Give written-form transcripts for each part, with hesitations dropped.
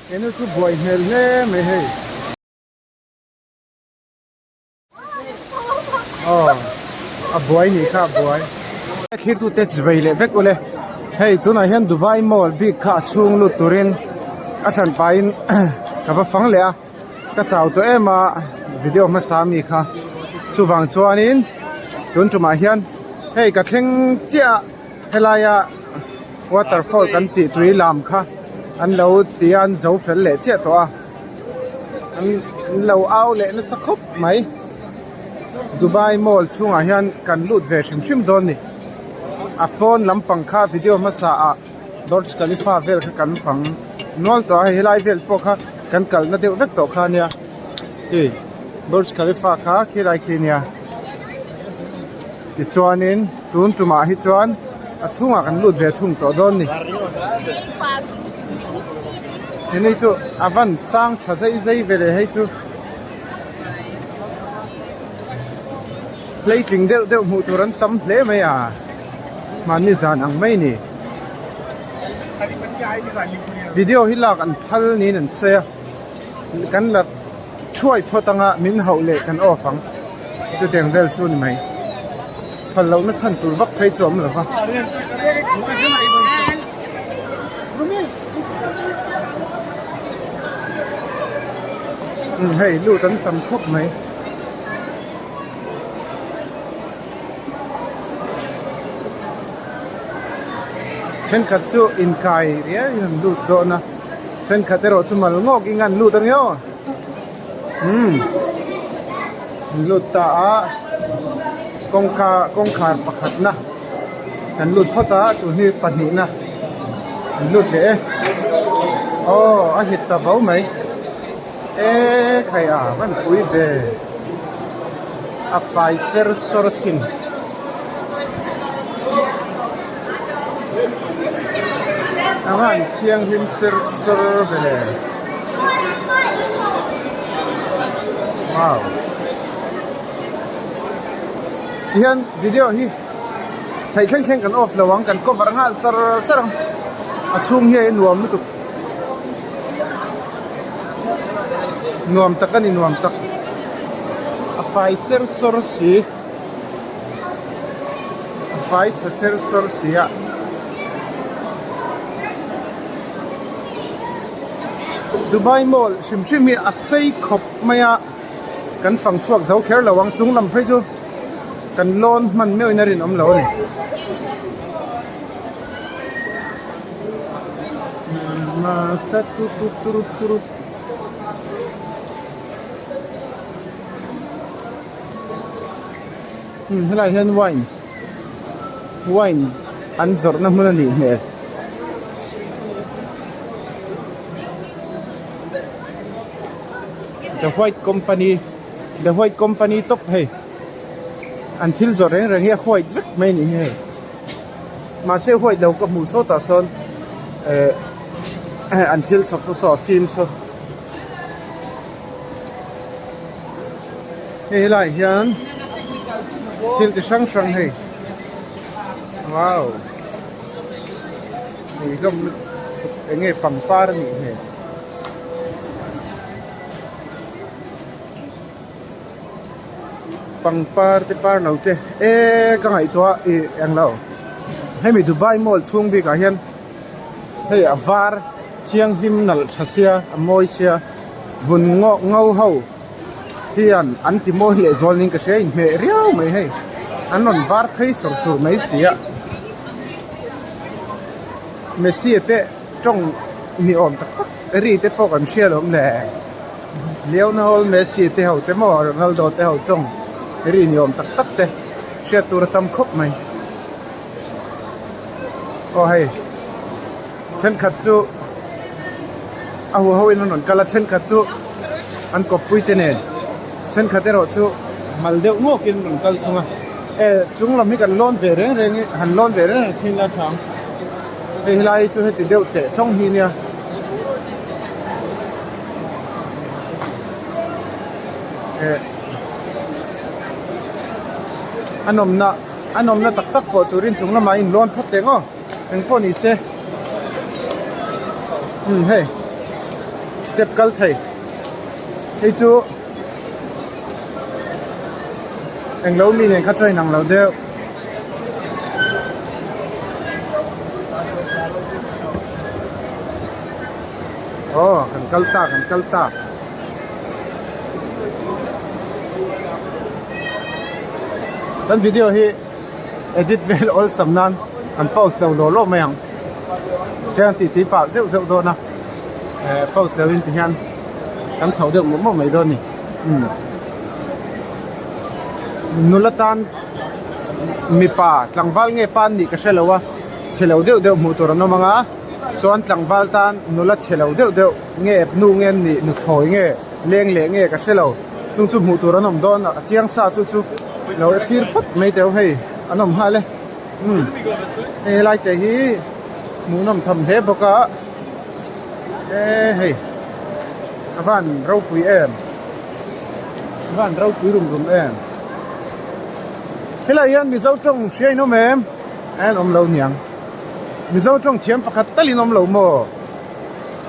Henu chu buai hmel hle mai hei. Aw a buai nih kha a buai. Thlirtute chivei leh vek ule. Hei tunah hian Dubai Mall bik kha a chhung lut turin a hran pahin ka va fang leh a. Ka chau tawh em a video hmasa ami kha. Chuvang chuanin tun tumah hian hei ka thleng chiah a helaia waterfall kan tih tui lam kha an lo ti a an zo fel leh chiah tawh a. An lo au leh nasa khawp mai. Dubai Mall chhungah hian kan lut ve hrim hrim dawn ni. A pawn lampang kha video hmasa ah Burj Khalifa vel kha kan fang nual tawh a hei helai vel pawh kha kan kalna deuh vek tawh kha ania hei Burj Khalifa kha khilai khi ania tichuanin tun tumah hi chuan a chhungah kan lut ve thung tawh dawn ni. Heni chu a van sang tha zei zei ve leh hei chu. Hleitling deuh deuh hmuh tur an tam hle mai a, mahni zan ang mai a ni. Video hi lak an phal niin an sawi a, kan la thuai phawt anga min hauh leh kan off ang, chutiang vel chu a ni mai. Phal lohna chhan tur vak phei chu a awm lo va. Hei lut an tam khawp mai. Thenkhat chu inkai riai in an lut dawn a thenkhat erawh chu mal ngawk in an lut ange aw umm an lut ta a kawngka kawngkhar pakhat na an lut phawt a tun hi pahnih na an lut leh e aw a hit ta vo mai. E khai a van pui ve a fai ser sawr asin. A van thianghlim ser sawr ve le. Wow. Tihian video hi theih thleng thleng kan off lo ang kan cover nghal char char ang a chhung hi a nuam lutuk. Nuam tak a ni nuam tak a fai ser sawr si a fai tha ser sawr si a Dubai mall hrim hrim hi a sei khawp mai a kan fang chhuak zo kher lo ang chung lam phei chu kan lawn hman meuhin a rinawm lo a ni. Helai hian wine wine an zawrhna hmun a nih hmel. The white company the white company tawp hei an thil zawrh reng reng hi a white vek mai a nih hi hei. Mahse white lo ka hmuh sawtah sawn eh an thil chhawp saw saw a fim saw hei helaiah hian thil chi hrang hrang hei wow ui hlawm lutuk eng nge pangpar a nih hmel. Pangpar te par lo te e ka ngaihtuah ih englo hemi Dubai mall chhung bikah hian hei a var thianghlim nalh tha sia a mawi sia vun ngaw ngo ho hian an ti mawi leh zual niin ka hria a inhmeh riau mai hei an rawn var phei sawr sur mai si a Messi te tawng ni awm tak tak ri te pawh kan hria lawm le. Lionel Messi te ho te maw Ronaldo te ho tawng ri ni awm tak tak te hriat tur a tam khawp mai. Aw hei thenkhat chu a hu ho in an rawn kal a thenkhat chu an kawppui te nen thenkhat erawh chu mal deuh ngawk in an rawn kal thung a e chung lam hi kan lawn ve reng reng i han lawn ve reng reng thin ila tha ang hei helai hi chu heti deuh teh thlawng hi nia. Eh a nawmna a nawmna tak tak pawh turin chung lamah a inlawn phawt teh ngawt engpawh ni se umm hei. Step kal thei hei chu englo mi nen kha chuan inang lo deuh. Aw kan kal ta kan kal ta. Kan video hi edit vel awlsam nan an pause lo law law mai ang tiang tih tih pah zeuh zeuh dawn a eh pause lo in ti hian kan chho deuh mawp mawp mai dawn a ni umm nula tan mipa tlangval nge pa an nih ka hre lo a chhe lo deuh deuh hmuh tur an awm ang a chuan tlangval tan nula chhe lo deuh deuh nge nu nge an nih nuthlawi nge leng leh nge ka hre lo chung chu hmuh tur an awm dawn a chiang sa chu chu lo thlir phawt mai teu hei an awm nghal e umm hei helai te hi hmuhnawm tham hle bawk a e hei a van ropui em a van ropui rum rum em helai hian mizo tawng hria in awm em a en awm lo niang mizo tawng thiam pakhat talin awm lo maw.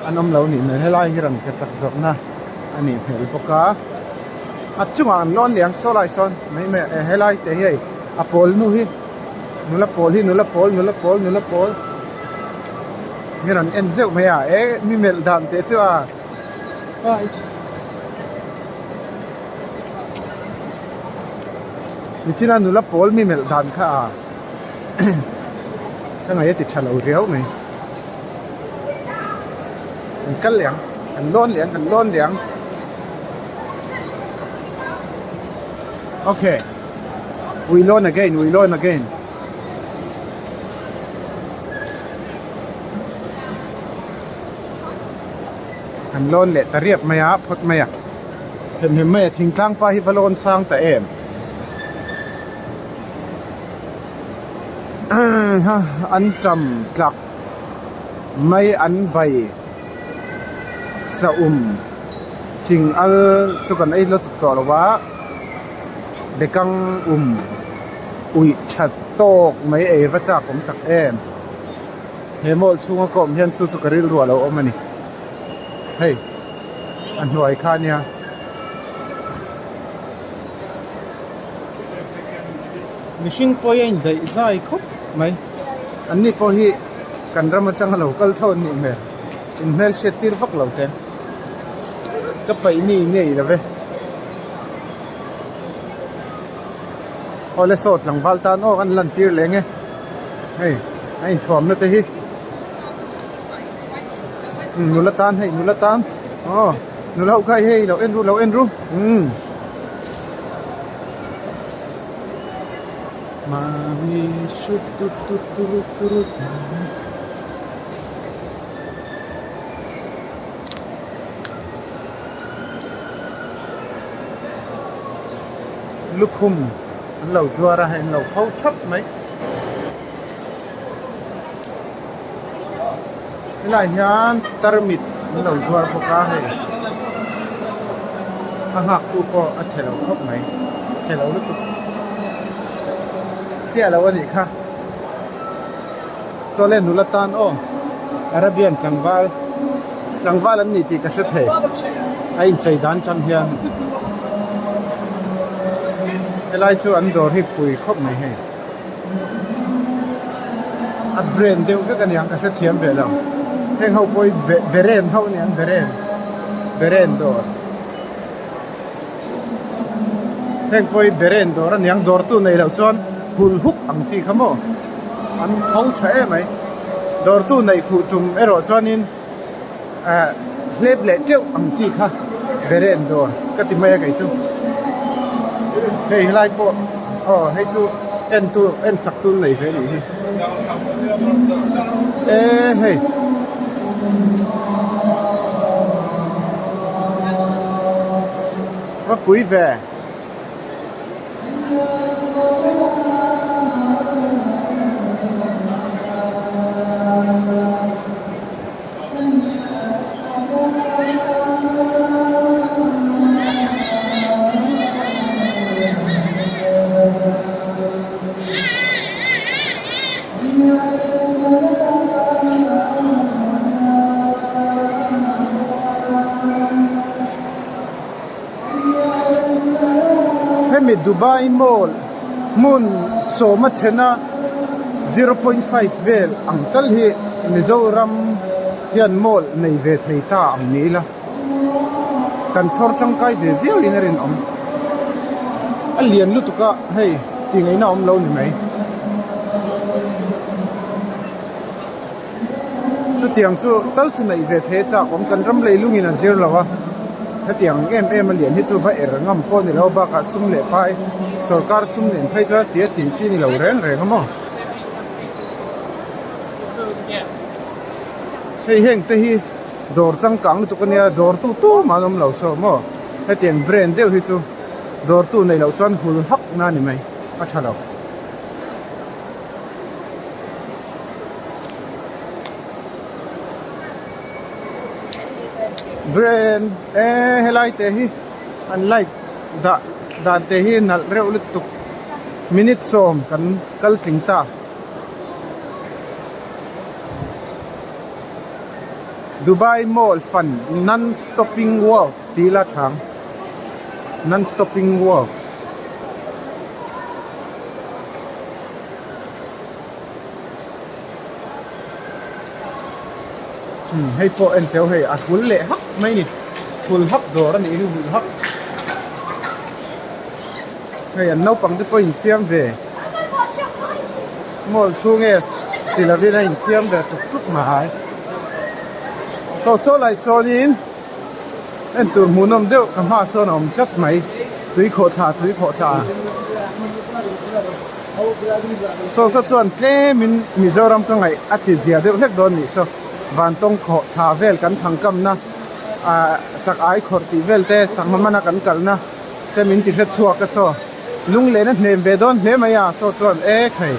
An awm lo nih hmel helai hi rawn ke chak zawkna a nih hmel bawk a a chungah an lawn leh ang saw lai sawn mai mai eh helai te hi hei a pawl nu hi nula pawl hi nula pawl nula pawl nula pawl mi rawn en zeuh mai a eh mi melh dan teh chu a nichina nula pawl mi melh dan kha a ka ngaih a ti tha lo riau mai. Kan kal leh ang kan lawn leh ang kan lawn leh ang okay we lawn again we lawn again kan lawn leh ta riap mai a phawt mai a hemhem mai a thingtlang pa hi va lawn sang ta em an cham tlak mai an bai saum ching al chu kan ei lutuk tawh lo a bekang um uih that tawk mai ei va chak awm tak em he mall chhunga ka awm hian chu chu ka rilru a lo awm a ni hei a hnuai kha ania. Mihring pawh hi a indaih zai khawp mai. An ni pawh hi kan ram atanga lo kal tho an nih hmel. In hmel hriat tir vak lo te. Ka paih ni nei lo ve. Awle saw tlangval tan aw an lan tir leng e. Hei a inthuamna te hi. Nula tan hei nula tan. Aw nula ho kha hei lo en ru lo en ru. Umm. Mami sut tut tut turut turut Lukhum an lo zuar a hei an lo pho thap mai. Helai hian tarmit an lo zuar bawk a hei a nghak tu pawh a chhe lo khawp mai chhe lo lutuk chiah lo a nih kha sawle nula tan aw Arabian tlangval tlangval an ni tih ka hre thei a inchei dan tang hian helai chu an dawr hi pui khawp mai hei. A brand deuh vek a niang ka hrethiam ve lo heng ho pawh hi beren ho a niang beren beren dawr heng pawh hi beren dawr a niang dawr tu nei loh chuan hul huk ang chi kha maw an pho tha em mai dawr tu neih fuh tum erawh chuanin ah hlep leh teuh ang chi kha beren dawr ka ti mai a kei chu hei helai pawh aw hei chu en tu en sak tu an nei ve anih hi e hei va pui ve. Hemi Dubai Mall hmun sawma thena 0.5 vel ang tal hi Mizoram hian mall nei ve thei ta ang ni ila kan chhawr tangkai ve viau in a rinawm a lian lutuk a hei tih ngaihna a awm lo ni mai. Chutiang chu tal chu neih ve thei a chak awm kan ram lei lungin a zir lo a, hetiang em em a lian hi chu va er ngam pawh a ni lo bakah sum leh pai sorkar sum nen phei chuan tia tih chi a ni lo reng reng a maw. Hei heng te hi dawr changkang lutuk a nia dawr tu tumah an awm lo saw maw hetiang brand deuh hi chu dawr tu neih loh chuan hul hak na a ni mai a tha lo. Brand e helai te hi an light dah dan te hi nalh reuh lutuk minute sawm kan kal tling ta. Dubai Mall fan non stopping work tih ila thang non stopping work. Hei pawh en teu hei a hul leh hak mai ni hul hak dawr a nih hi hul hak hei an naupang te pawh infiam ve mall chhung e ti lovin a infiam ve tuk tuk mai saw saw lai sawnin. En tur hmuhnawm deuh ka hma sawn a awm tlat mai tui khawhthla tui khawhthla saw saw chuan tlemin Mizoram ka ngaih a ti zia deuh hlek dawn nih saw vantawng khawhthla vel kan thangkamna ah chak ai khawrh tih vel te sangha mana kan kalna te min ti hre chhuak a saw lunglen a hnem ve dawn hle mai a saw chuan e thei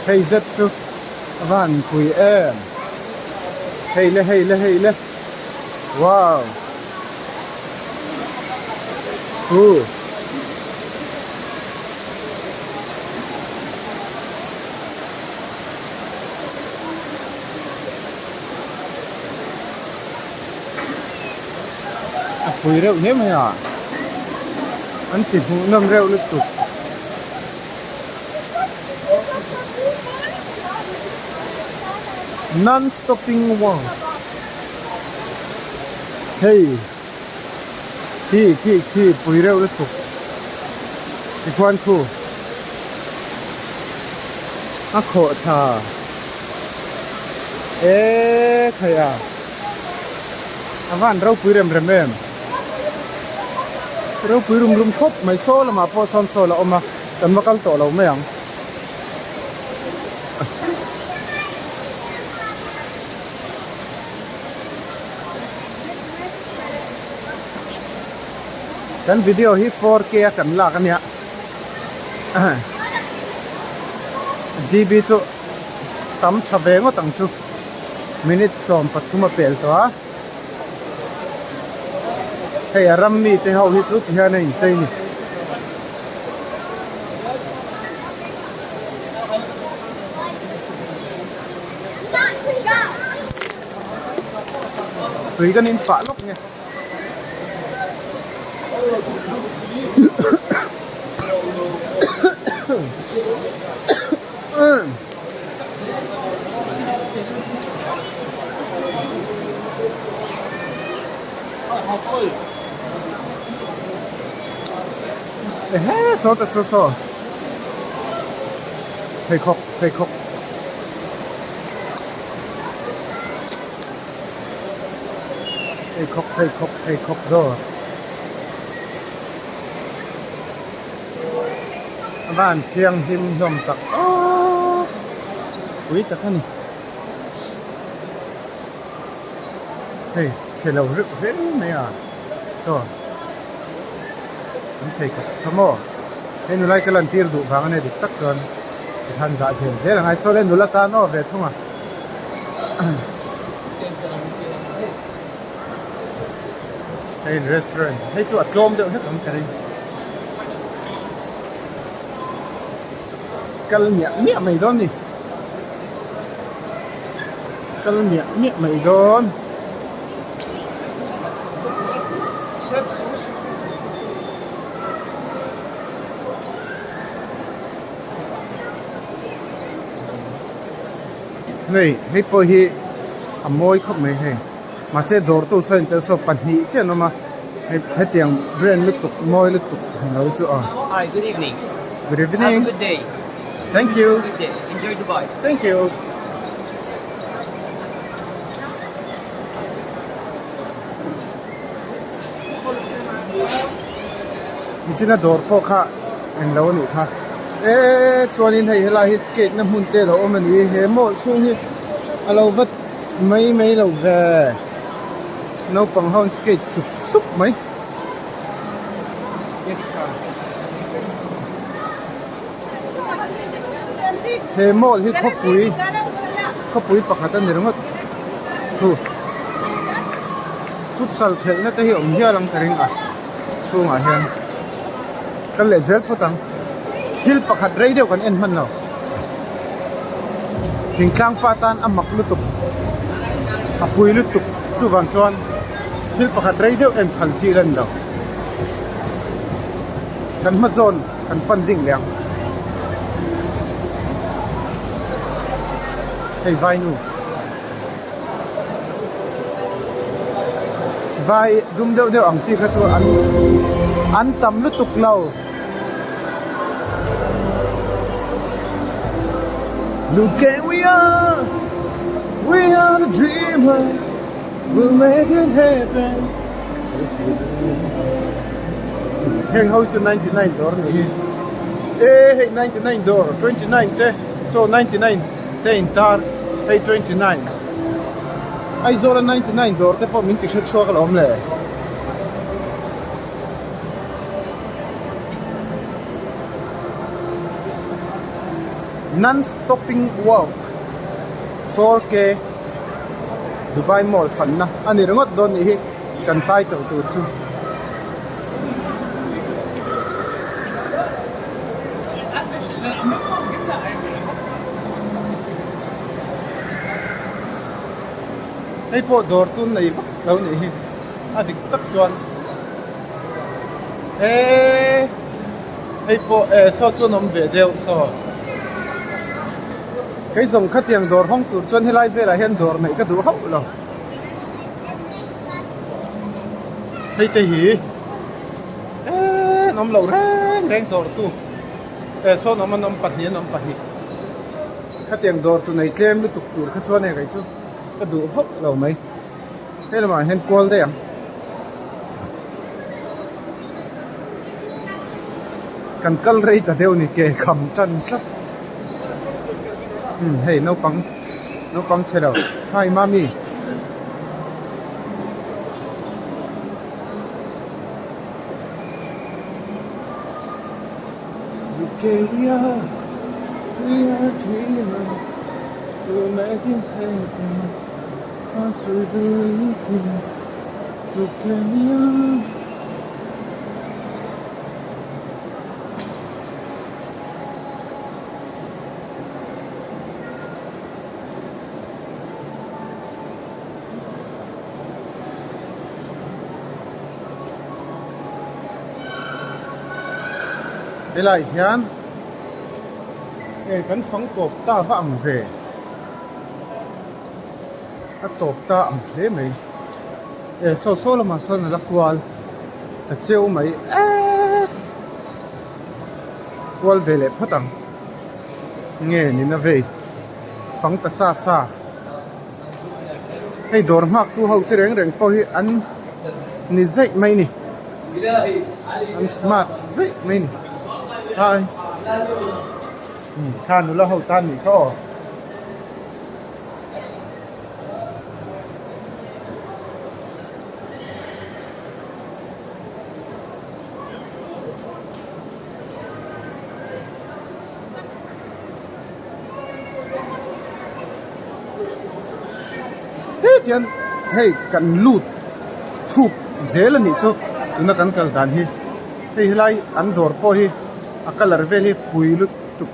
hei zet chu a van pui em hei le hei le hei le. Wow Ooh A pui reuh hle mai a an ti hmuhnawm reuh lutuk. Non stopping wall hei khi khi khi pui reuh lutuk tikhuan khu a khawh thla e khai a a van ropui rem rem em ropui rum rum khawp mai saw lamah pawh sawn sawl a awm a kan va kal tawh lo mai ang. Kan video hi 4K a kan lak a nia GB chu tam tha ve ngawt ang chu minute 13 a pel tawh a hei a ram mite ho hi chu tihian a inchei a ni. Tui kan in pah lawk nge. Ehe saw ta saw saw pheikhawk pheikhawk pheikhawk pheikhawk pheikhawk dawr a van thianghlim hlawm tak aww pui tak a ni hei chhe lo reuh hle mai a saw. An pheikhawk sa maw? Hei nula hi ka lantir duh vang a nia dik tak chuan tikhan zah zel zel a ngai saw le nula tan aw ve thung a. Hei restaurant hei chu a tlawm deuh hlek ang ka ring. Kal miah miah mai dawn ni. Kal miah miah mai dawn. Hei hei pawh hi a mawi khawp mai hei mahse dawrtu sawn tel saw pahnih chiah an awm a hei hetiang brand lutuk mawi lutuk lo chu aw. Hi, good evening. Good evening. Have a good day. Thank you. Good day. Enjoy Dubai. Thank you. Nichina dawr pawh kha englo a nih kha eee chuanin hei helai hi skate na hmun te a lo awm a ni he mall chhung hi a lo va mai mai lo ve naupang ho an skate sup sup mai. He mall hi khawpui khawpui pakhat a ni ringawt thu futsal khelhna te hi a awm hial ang ka ring a chhungah hian kal leh zel phawt ang thil pakhat rei deuh kan en hman lo thingtlang pa tan a mak lutuk a pui lutuk chuvang chuan thil pakhat rei deuh en phal chi la ni lo kan hma zawn. Kan pan ding leh ang. Hei vai nu. Vai dum deuh deuh ang chi kha chu an an tam lutuk lo. Look at we are, we are the dreamer, we'll make it happen. Heng ho chu 99 dawr a ni hi e hei 99 dawr 29 te saw 99 te in tar hei 29 Aizawl a 99 dawr te pawh min ti hre chhuak alawm le. Non stopping walk 4K Dubai mall fanna a ni ringawt dawn nih hi. Kan title tur chu hei pawh dawr tun nei vak lo nih hi a dik tak chuan eee hei pawh eh saw chuan awm ve deuh saw kei zawng khatiang dawr hawng tur chuan helai velah hian dawr neih ka duh hauh lo. Hei te hi eee an awm loh reng reng dawr tu eh sawn awm an awm pahnih an awm pahnih khatiang dawr tu nei tlem lutuk tur kha chuan hei kei chu ka duh hauh lo mai he lamah hian kual daih ang kan kal rei ta deuh ni ke kham tan tlat umm hei naupang. Naupang chhe lo. Hi mami. Look here we are, we are dreamer, we'll make it happen, cause we believe this. Look here we are. Helai hian e kan fang tawp ta va ang ve a tawp ta ang hle mai e saw saw lamah sawn a la kual ta cheu mai eeee kual ve leh phawt ang. Nge nina vei fang ta sa sa hei dawr nghak tu ho te reng reng pawh hi an ni zeih mai ni an smart zeih mai ni hai kha nula ho tan nih kha aw. Hetiang hei kan lut thuk zel a nih chu tuna kan kal dan hi hei helai an dawr pawh hi a colour vel hi pui lutuk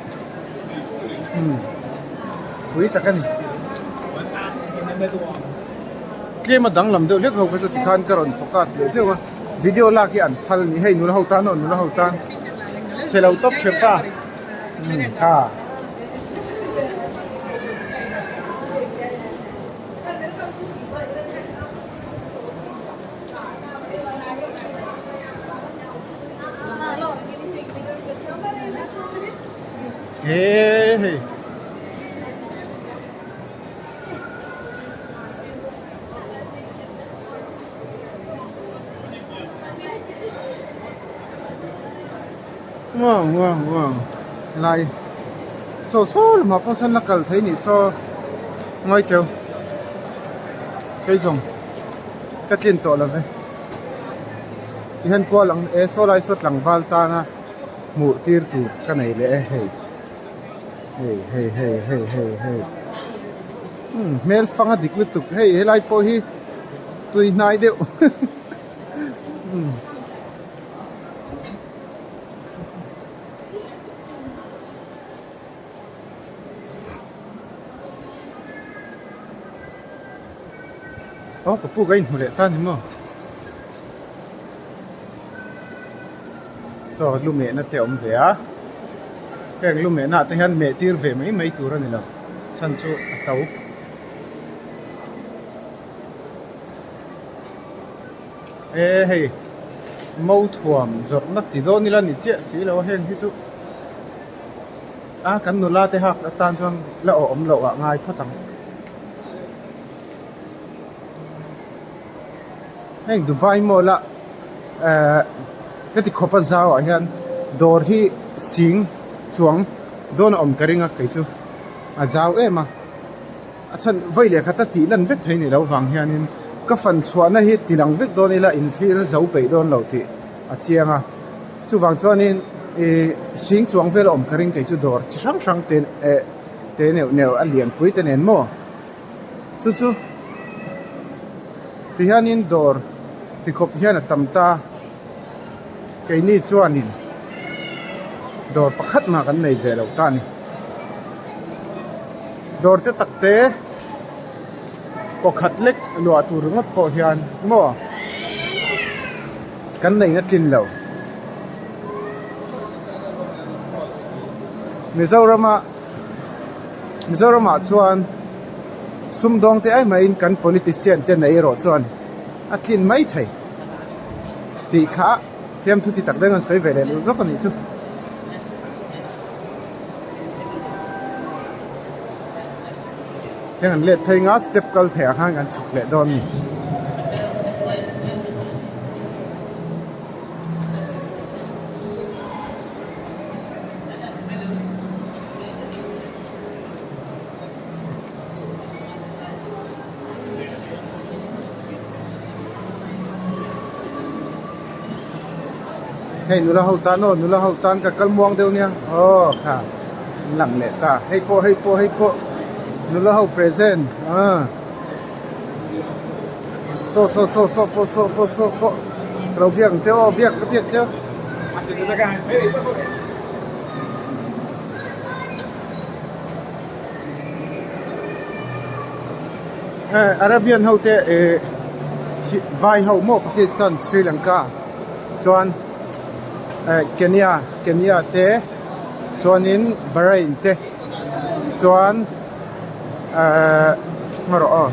umm pui tak a ni tlem a danglam deuh hlek ho kha chu tikhan ka rawn focus leh zeuh a. Video lak hi an phal ni hei nula ho tan aw nula ho tan chhe lo tawp thin ta umm kha. He hei. Wow wow wow lai saw saw lamah pawh sawn la kal thei nih saw ngawi teu kei zawng ka tlin tawh lo ve tihian kual ang e saw lai saw tlangval tana hmuh tir tur ka nei leh e hei hei hei hei hei hei hei umm hmel fang a dik lutuk hei helai pawh hi tui hnai deuh umm. Aw ka pu ka inhmu leh ta ni maw saw lu mehna te a awm ve a heng lu mehna ah te hian meh tir ve mai mai tur a ni lo chhan chu a to. E hei mo thuam zawrhna ti dawn ila ni chiah si lo a heng hi chu a kan nula te hak atan chuan la awh awm loh ah ngai phawt ang heng Dubai mall a ehh heti khawpa zau ah hian dawr hi sing chuang dawn a awm ka ring a kei chu a zau em a. A chhan vawi leh khat a tih lan vek thei ni lo vang hianin ka fan chhuahna hi ti lang vek dawn ila inthlir zo peih dawn lo tih a chiang a. Chuvang chuanin ih sing chuang vel a awm ka ring kei chu dawr chi hrang hrang te eh te neuh neuh a lianpui te nen maw chu chu ti hianin dawr tikhawp hian a tam ta keini chuanin dawr pakhat mah kan nei ve lo ta a ni. Dawr te tak te kawkhat lek luah tur ringawt pawh hian maw kan neihna tlin lo. Mizorama Mizoramah chuan sumdawng te ai maiin kan politician te neih erawh chuan a tlin mai thei tih kha fiamthu ti tak deuhin an sawi ve leh lawk a nih chu. Heng an let phei nga step kal theih ah khan kan chhuk leh dawn a ni. Hei nula ho tan aw nula ho tan ka kal muang deuh nia aw kha an lang leh ta hei pawh hei pawh hei pawh nula ho present ah saw saw saw saw pawh saw pawh saw pawh ka lo biak ang che aw biak ka biak che Arabian ho te eh vai ho maw Pakistan Sri Lanka chuan eh Kenya Kenya te chuanin Bahrain te chuan eh hma rawh aw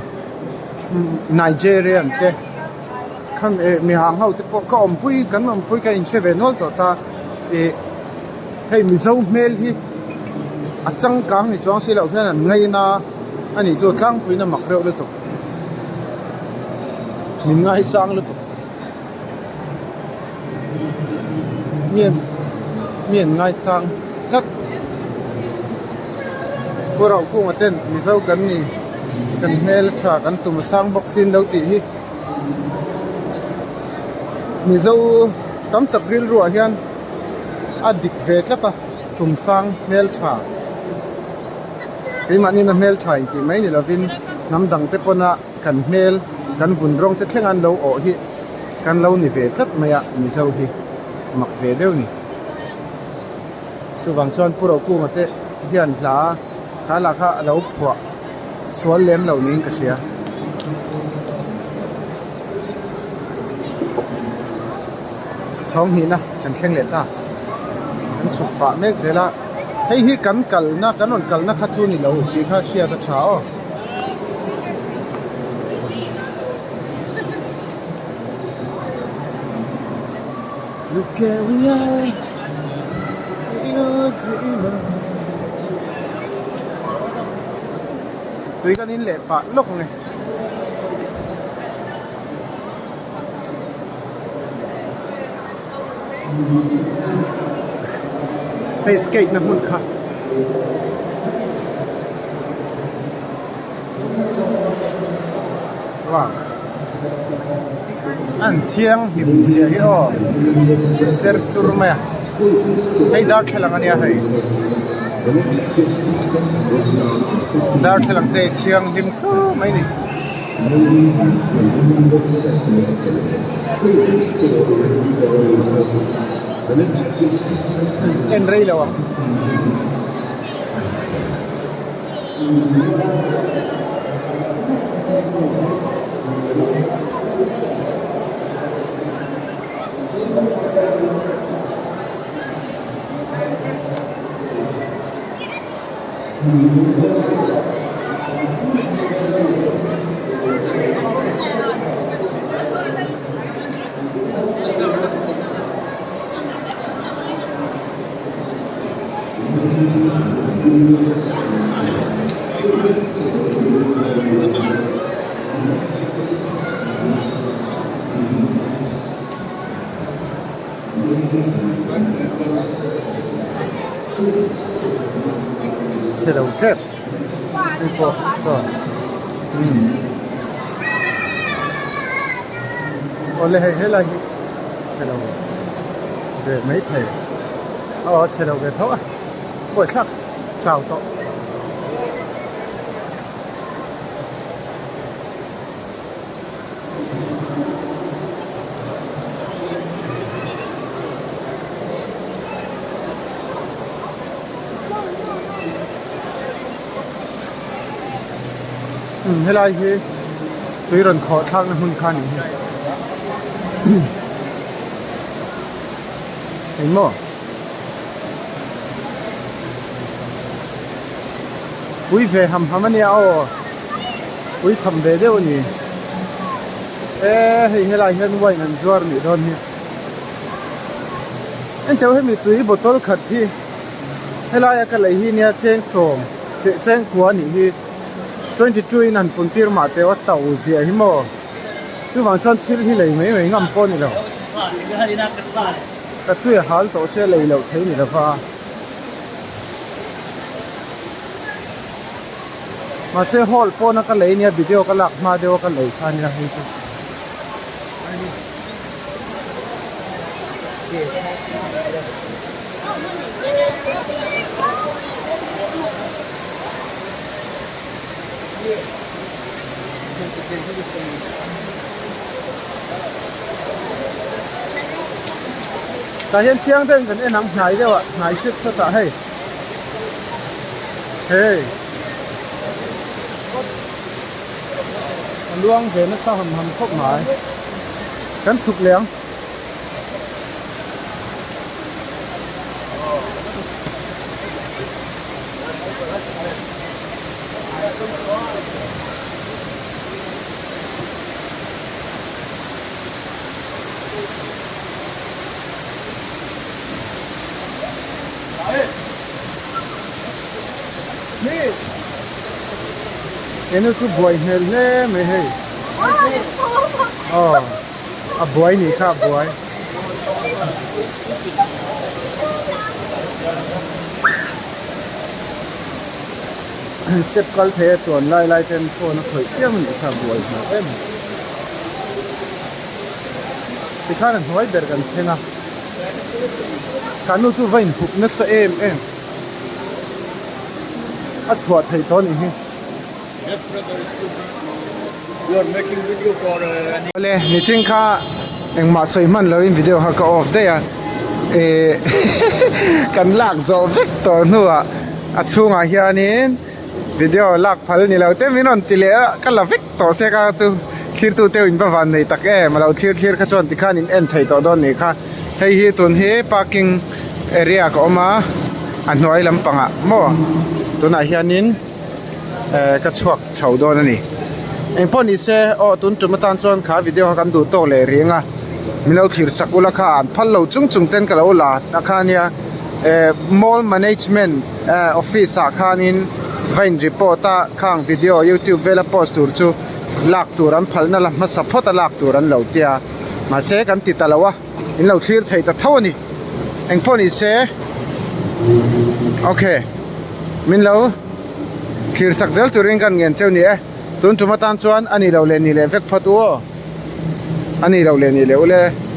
Nigerian te khang eh mi hang ho te pawh ka awmpui kan awmpui ka inhre ve nual tawh ta ih. Hei Mizo hmel hi a changkang ni chuang si loh hian an ngaina a nih chu tlangpuiin a mak reuh lutuk min ngaisang lutuk mi an mi an ngaisang tlat Pu Rohkunga ten Mizo kan ni kan hmel tha kan tum a sang bawk sin lo tih hi Mizo tam tak rilruah hian. a dik ve tlat a tumsang hmeltha keimahni na hmeltha intih mai ni lovin hnam dang te pawna kan hmel kan vun rawng te thleng an lo awh hi kan lo ni ve tlat mai a mizo hi mak ve deuh ni chuvang chuan Pu Rokunga te hian hla kha lah kha a lo phuah sual lem lo niin ka hria. Chhawng hnihna kan thleng leh ta kan chhuk pah mek zel a hei hi kan kalna kan rawn kalna kha chu ni lo tih kha hriat a tha aw. Look where we are we are dreaming. Tui kan in leh pah lawk ang e. Hei skate na hmun kha. Wow. An thiang hlim zia hi aw ser sur mai a hei darthlalang ania hei darthlalang te thiang hlim sur mai a ni. En rei lo ang. Chhe lo tep hei pawh saw umm awle hei helai hi chhe lo ve maithei aw chhe lo ve tho a buaithlak chau tawh. Umm helai hi tui rawn khawh thlakna hmun kha a nih hi engmaw pui ve ham ham a nia aw. Pui tham ve deuh a ni. E hei helai hian wine an zuar nih dawn hi. Engteuh hemi tui bottle khat hi helaia ka lei hi nia chengsawm teh chengkua nih hi 22 in han pun tir mah teh a to ziah hi maw chuvang chuan thil hi lei mai mai ngam pawh a ni lo. Ka tui a hal tawh se lei loh thei ni lova. Mahse hall pawna ka lei nia video ka lak hma deuha ka lei kha ania hei chu. Tah hian chiang deuhin kan en ang hnai deuh ah hnai hret hret ah hei. Hei a luang ve nasa ham ham khawp mai kan chhuk leh ang. Henu chu buai hmel hle mai hei aw a buai nih kha a buai. Step kal thei a chuan lai lai ten phone a khawih chiam a nih kha a buai hmel em tikhan a hnuai ber kan thleng a. Ka nu chu va inhup nasa em em a chhuah theih tawh a nih hi. Awle nichin kha engmah sawi hman loin video kha ka off daih a eh kan lak zawh vek tawh hnuah a chhungah hianin video lak phal ni lo te min rawn ti leh a ka la vek tawh se ka chu thlirtu te in va van nei tak em a lo thlir thlir kha chuan tikhan in en thei tawh dawn nih kha hei hi tun hi parking area ka awm a a hnuai lampangah maw tunah hianin eh ka chhuak chho dawn a ni engpawh ni se aw tun tum atan chuan kha video kha kan duh tawk leh reng a min lo thlir sak ula kha an phal lo chung chung ten ka lo la ta kha ania eh mall management eh office ah khanin. Va in report a khang video youtube vela post tur chu lak tur an phalna la hmasa phawt a lak tur an lo tia mahse kan ti ta lo a in lo thlir thei ta tho a ni engpawh ni se ok min lo thlir sak zel turin kan ngen cheu ni e tun tum atan chuan a ni lo leh ni leh vek phawt u aw a ni lo leh ni leh u le.